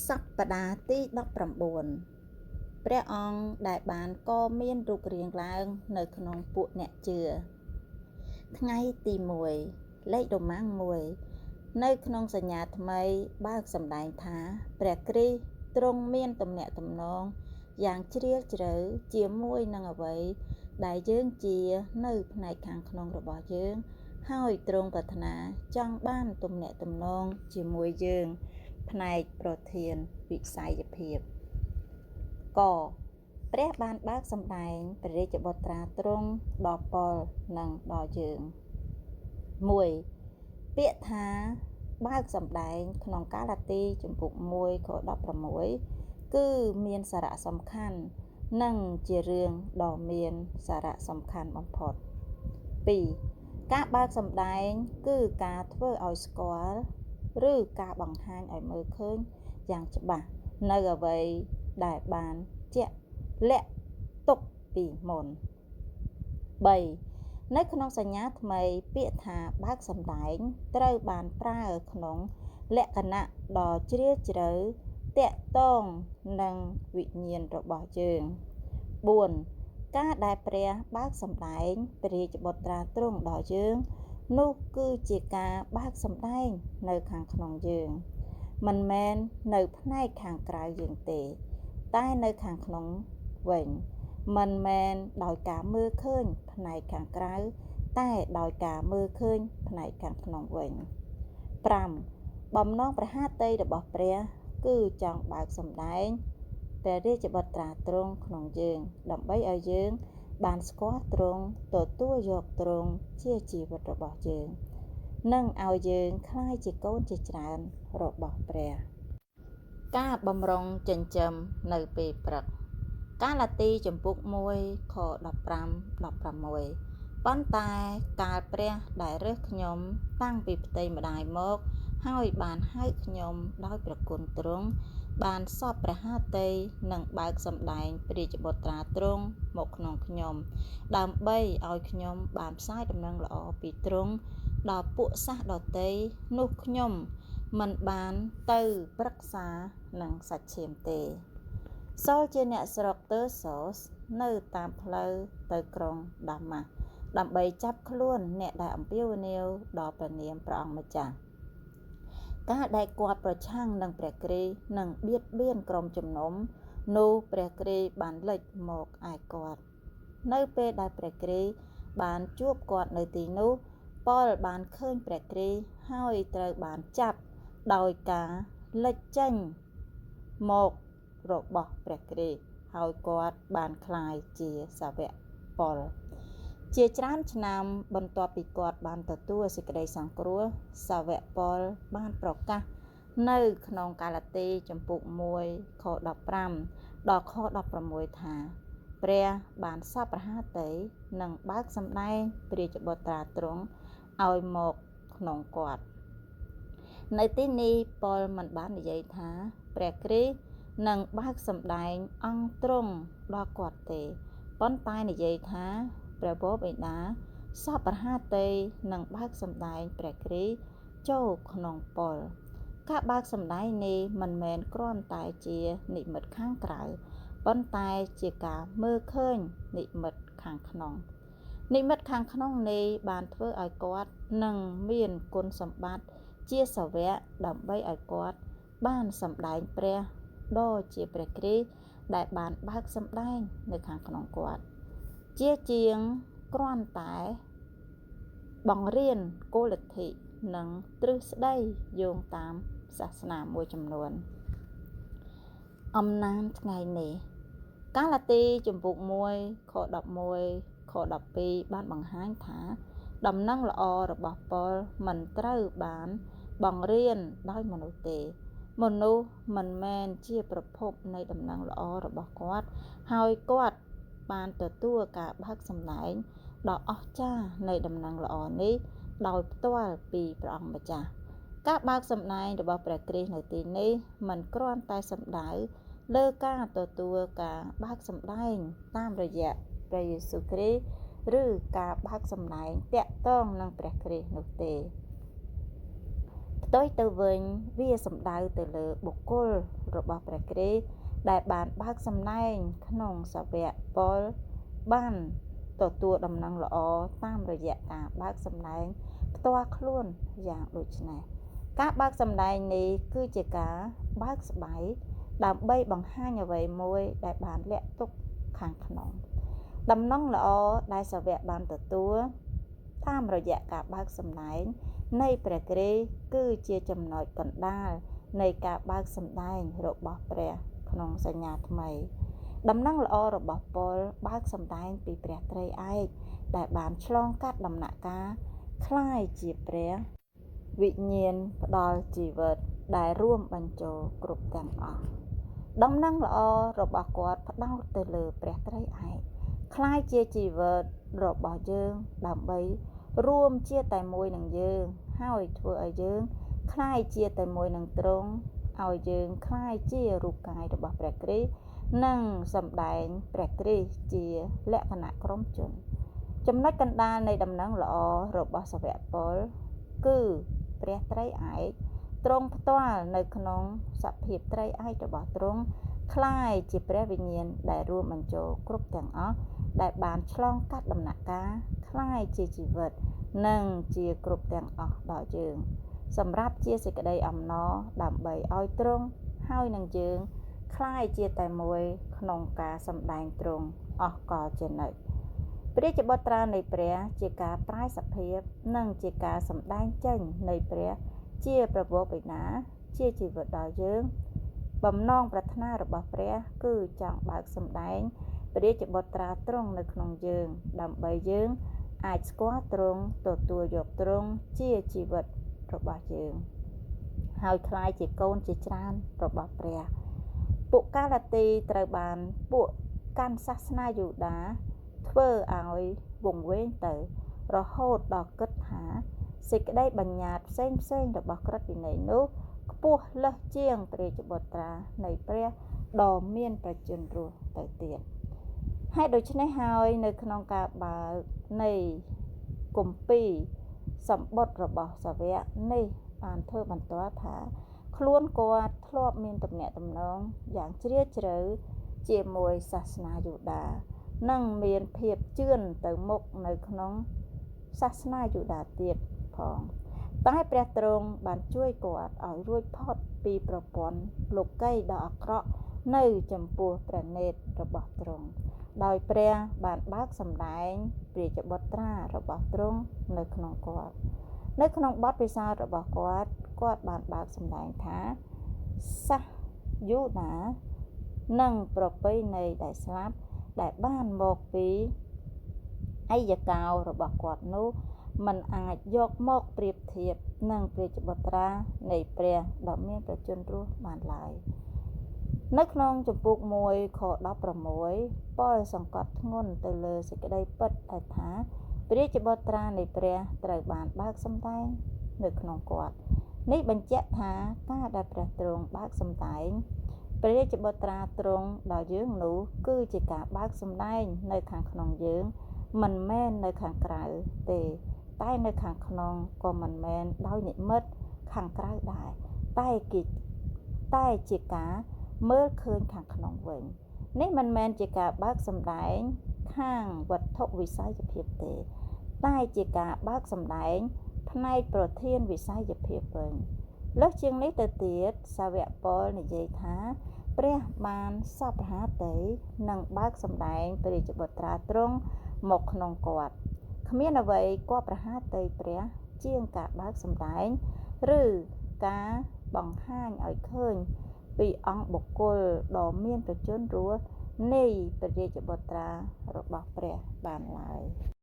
សប្តាហ៍ទី19ព្រះអង្គដែលបានកមានរូបរាងឡើងនៅក្នុងពួកអ្នកជឿថ្ងៃទី1លេខរ៉ូម៉ាំង1នៅក្នុងសញ្ញាថ្មីបើកសម្ដែងថាព្រះគ្រីស្ទទ្រង់មានទំនាក់ទំនងយ៉ាងជ្រាលជ្រៅជាមួយនឹងអ្វីដែលយើងជានៅផ្នែកខាងក្នុងរបស់យើងហើយទ្រង់ប្រាថ្នាចង់បានទំនាក់ទំនងជាមួយយើងផ្នែកប្រធានវិស័យភាពកព្រះបានបើកសម្ដែងព្រះរាជបុត្រាទ្រង់ដល់ប៉ុលនិងដល់យើង1ពាក្យថាបើកសម្ដែងក្នុងកាឡាទីជំពូក1ខ16គឺមានសារៈសំខាន់និងជារឿងដ៏មានសារៈសំខាន់បំផុត2ការបើកសម្ដែងគឺការធ្វើឲ្យស្គាល់ឬការបង្ហាញឲ្យមើលឃើញយ៉ាងច្បាស់នៅអ្វីដែលបានជាក់លាក់ទុកពីមុន3នៅក្នុងសញ្ញាថ្មីពាក្យថាបើកសម្ដែងត្រូវបានប្រើក្នុងលក្ខណៈដ៏ជ្រាលជ្រៅទាក់ទងនឹងវិញ្ញាណរបស់យើង4ការដែលព្រះបើកសម្ដែងព្រះរាជបុត្រាទ្រង់ដល់យើងនោះគឺជាការបើកសម្ដែងនៅខាងក្នុងយើងមិនមែននៅផ្នែកខាងក្រៅយើងទេតែនៅខាងក្នុងវិញមិនមែនដោយការមើលឃើញផ្នែកខាងក្រៅតែដោយការមើលឃើញផ្នែកខាងក្នុងវិញ5បំណងព្រះហឫទ័យរបស់ព្រះគឺចង់បើកសម្ដែងព្រះរាជបុត្រាទ្រង់ក្នុងយើងដើម្បីឲ្យយើងបានស្គាល់ទ្រង់ទទួលយកទ្រង់ជាជីវិតរបស់យើងនិងឲ្យយើងក្លាយជាកូនជាច្រើនរបស់ព្រះការបំរុងចិញ្ចឹមនៅពេលព្រឹកកាឡាទីជំពូក1ខ15 16ប៉ុន្តែកាលព្រះដែលរើសខ្ញុំតាំងពីផ្ទៃម្ដាយមកហើយបានហៅខ្ញុំដោយព្រះគុណទ្រង់បានសពព្រះហឫទ័យនិងបើកសម្ដែងព្រះរាជបុត្រាទ្រង់មកក្នុងខ្ញុំដើម្បីឲ្យខ្ញុំបានផ្សាយដំណឹងល្អពីទ្រង់ដល់ពួកសាសដទៃនោះខ្ញុំមិនបានទៅប្រឹក្សានឹងសាច់ឈាមទេសូលជាអ្នកស្រុកទើសូសនៅតាមផ្លូវទៅក្រុងដាម៉ាស់ដើម្បីចាប់ខ្លួនអ្នកដែលអំពាវនាវដល់ព្រះនាមព្រះអង្គម្ចាស់ការដែលគាត់ប្រឆាំងនឹងព្រះគ្រីស្ទនិងបៀតបៀនក្រុមជំនុំនោះព្រះគ្រីស្ទបានលេចមកឯគាត់នៅពេលដែលព្រះគ្រីស្ទបានជួបគាត់នៅទីនោះប៉ុលបានឃើញព្រះគ្រីស្ទហើយត្រូវបានចាប់ដោយការលេចចេញមករបស់ព្រះគ្រីស្ទហើយគាត់បានក្លាយជាសាវកប៉ុលជាច្រើនឆ្នាំបន្ទាប់ពីគាត់បានទទួលសេចក្តីសង្គ្រោះសាវកប៉ុលបានប្រកាសនៅក្នុងកាឡាទីជំពូក1ខ15ដល់ខ16ថាព្រះបានសពព្រះហឫទ័យនិងបើកសម្ដែងព្រះរាជបុត្រាទ្រង់ឲ្យមកក្នុងគាត់នៅទីនេះប៉ុលមិនបាននិយាយថាព្រះគ្រីស្ទនឹងបើកសម្ដែងអង្គទ្រង់ដល់គាត់ទេប៉ុន្តែនិយាយថាព្រះវរបិតាសពព្រះហឫទ័យនឹងបើកសម្ដែងព្រះគ្រីស្ទចូលក្នុងប៉ុលការបើកសម្ដែងនេះមិនមែនគ្រាន់តែជានិមិត្តខាងក្រៅប៉ុន្តែជាការមើលឃើញនិមិត្តខាងក្នុងនិមិត្តខាងក្នុងនេះបានធ្វើឲ្យគាត់នឹងមានគុណសម្បត្តិជាសាវកដើម្បីឲ្យគាត់បានសម្ដែងព្រះដ៏ជាព្រះគ្រីស្ទដែលបានបើកសម្ដែងនៅខាងក្នុងគាត់ជាជាងគ្រាន់តែបង្រៀនគោលលទ្ធិនិងទ្រឹស្ដីយោងតាមសាសនាមួយចំនួនអំណានថ្ងៃនេះកាឡាទីជំពូក1ខ11ខ12បានបង្ហាញថាដំណឹងល្អរបស់ប៉ុលមិនត្រូវបានបង្រៀនដោយមនុស្សទេមនុស្សមិនមែនជាប្រភពនៃដំណឹងល្អរបស់គាត់ហើយគាត់បានទទួលការបើកសម្ដែងដ៏អស្ចារ្យនៃដំណឹងល្អនេះដោយផ្ទាល់ពីព្រះអង្គម្ចាស់ការបើកសម្ដែងរបស់ព្រះគ្រីស្ទនៅទីនេះមិនគ្រាន់តែសំដៅលើការទទួលការបើកសម្ដែងតាមរយៈព្រះយេស៊ូវគ្រីស្ទឬការបើកសម្ដែងទាក់ទងនឹងព្រះគ្រីស្ទនោះទេផ្ ផ្ទុយទៅវិញវាសំដៅទៅលើបុគ្គលរបស់ព្រះគ្រីស្ទដែលបានបើកសម្ដែងក្នុងសាវកប៉ុលបានទទួលដំណឹងល្អតាមរយៈការបើកសម្ដែងផ្ទាល់ខ្លួនយ៉ាងដូចនេះការបើកសម្ដែងនេះគឺជាការបើកស្បៃដើម្បីបង្ហាញអ្វីមួយដែលបានលាក់ទុកខាងក្នុងដំណឹងល្អដែលសាវកបានទទួលតាមរយៈការបើកសម្ដែងនៃព្រះគ្រីស្ទគឺជាចំណុចកណ្ដាលនៃការបើកសម្ដែងរបស់ព្រះក្នុងសញ្ញាថ្មីដំណឹងល្អរបស់ប៉ុលបើកសម្ដែងពីព្រះត្រីឯកដែលបានឆ្លងកាត់ដំណាក់កាលក្លាយជាព្រះវិញ្ញាណផ្ដល់ជីវិតដែលរួមបញ្ចូលគ្រប់ទាំងអស់ដំណឹងល្អរបស់គាត់ផ្ដោតទៅលើព្រះត្រីឯកក្លាយជាជីវិតរបស់យើងដើម្បីរួមជាតែមួយនឹងយើងហើយធ្វើឲ្យយើងក្លាយជាតែមួយនឹងទ្រង់ឲ្យយើងក្លាយជារូបកាយរបស់ព្រះគ្រីស្ទនិងសម្ដែងព្រះគ្រីស្ទជាលក្ខណៈក្រុមជនចំណុចកណ្ដាលនៃដំណឹងល្អរបស់សាវកប៉ុលគឺព្រះត្រីឯកទ្រង់ផ្ទាល់នៅក្នុងសភាពត្រីឯករបស់ទ្រង់ក្លាយជាព្រះវិញ្ញាណដែលរួមបញ្ចូលគ្រប់ទាំងអស់ដែលបានឆ្លងកាត់ដំណាក់កាលក្លាយជាជីវិតនិងជាគ្រប់ទាំងអស់ដល់យើងសម្រាប់ជាសេចក្តីអំណរដើម្បីឲ្យទ្រង់ហើយនឹងយើងក្លាយជាតែមួយក្នុងការសម្ដែងទ្រង់អស់កលជានិច្ចព្រះរាជបុត្រានៃព្រះជាការប្រែសភាពនិងជាការសម្ដែងចេញនៃព្រះជាព្រះវរបិតាជាជីវិតដល់យើងបំណងប្រាថ្នារបស់ព្រះគឺចង់បើកសម្ដែងព្រះរាជបុត្រាទ្រង់នៅក្នុងយើងដើម្បីយើងអាចស្គាល់ទ្រង់ទទួលយកទ្រង់ជាជីវិតរបស់យើងហើយក្លាយជាកូនជាច្រើនរបស់ព្រះពួកកាឡាទីត្រូវបានពួកកាន់សាសនាយូដាធ្វើឲ្យវង្វេងទៅរហូតដល់គិតថាសេចក្តីបញ្ញត្តិផ្សេងផ្សេងរបស់ក្រឹតវិន័យនោះខ្ពស់លើសជាងព្រះរាជបុត្រានៃព្រះដ៏មានព្រះជន្មរស់ទៅទៀតហើយដូច្នេះហើយនៅក្នុងការបើកនៃគម្ពីរសម្បត្តិរបស់សាវកនេះបានធ្វើបន្ទាល់ថាខ្លួនគាត់ធ្លាប់មានទំនាក់ទំនងយ៉ាងជ្រាលជ្រៅជាមួយសាសនាយូដានិងមានភាពជឿនទៅមុខនៅក្នុងសាសនាយូដាទៀតផងតែព្រះទ្រង់បានជួយគាត់ឲ្យរួចផុតពីប្រព័ន្ធលោកីយ៍ដ៏អាក្រក់នៅចំពោះព្រះនេត្ររបស់ទ្រង់ដោយព្រះបានបើកសម្ដែងព្រះរាជបុត្រារបស់ទ្រង់នៅក្នុងគាត់នៅក្នុងបទពិសោធន៍របស់គាត់គាត់បានបើកសម្ដែងថាសាសយូដានិងប្រពៃណីដែលស្លាប់ដែលបានមកពីអយកោរបស់គាត់នោះមិនអាចយកមកប្រៀបធៀបនឹងព្រះរាជបុត្រានៃព្រះដ៏មានព្រះជន្មរស់បានឡើយនៅក្នុងជំពូក1ខ16ប៉ុលសង្កត់ធ្ងន់ទៅលើសេចក្តីពិតដែលថាព្រះរាជបុត្រានៃព្រះត្រូវបានបើកសម្ដែងនៅក្នុងគាត់នេះបញ្ជាក់ថាការដែលព្រះទ្រង់បើកសម្ដែងព្រះរាជបុត្រាទ្រង់ដល់យើងនោះគឺជាការបើកសម្ដែងនៅខាងក្នុងយើងមិនមែននៅខាងក្រៅទេតែនៅខាងក្នុងក៏មិនមែនដោយនិមិត្តខាងក្រៅដែរតែជាការមើលឃើញខាងក្នុងវិញនេះមិនមែនជាការបើកសម្ដែងខាងវត្ថុវិស័យភាពទេតែជាការបើកសម្ដែងផ្នែកប្រធានវិស័យភាពវិញលើសជាងនេះទៅទៀតសាវកប៉ុលនិយាយថាព្រះបានសពហាតីនិងបើកសម្ដែងព្រះរាជបុត្រាទ្រង់មកក្នុងគាត់គ្មានអ្វីគប្ប្រហាតីព្រះជាងការបើកសម្ដែងឬការបង្ហាញឲ្យឃើញពីអង្គបុគ្គលដ៏មានព្រះជន្មរស់នៃព្រះរាជបុត្រារបស់ព្រះបានឡើយ។